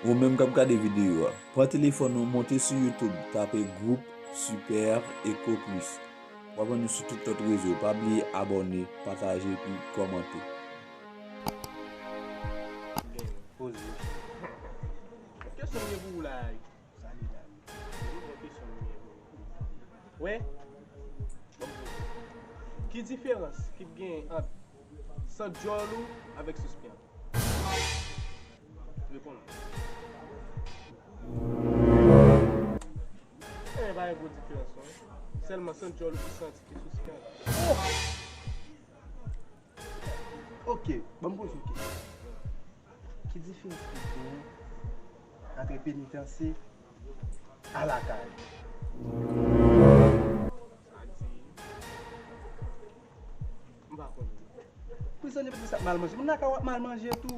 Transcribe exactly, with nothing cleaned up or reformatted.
Ou menm k ap gade videyo a, pran telefòn ou, monte sou YouTube, tape Gwoup Super Eco Plus. W ap jwenn nou sou tout lòt rezo. Pa bliye abòne, pataje epi kòmante. Poze. Kesyon m gen pou ou la a, Salidad. Yon kesyon m gen pou ou. Wè? Ki diferans ki genyen ant sant djòl ou avèk sispann? Reponn. Ebyen, pa gen gwo diferans non. Sèlman sant djòl ou ki santi ki sispann. Ok, ban m poze yon kesyon. Ki diferans ki genyen ant penitansye a lakay? Sa di, m pa konnen. Prizonye pete sa mal manje. Moun lakay w ap mal manje tou.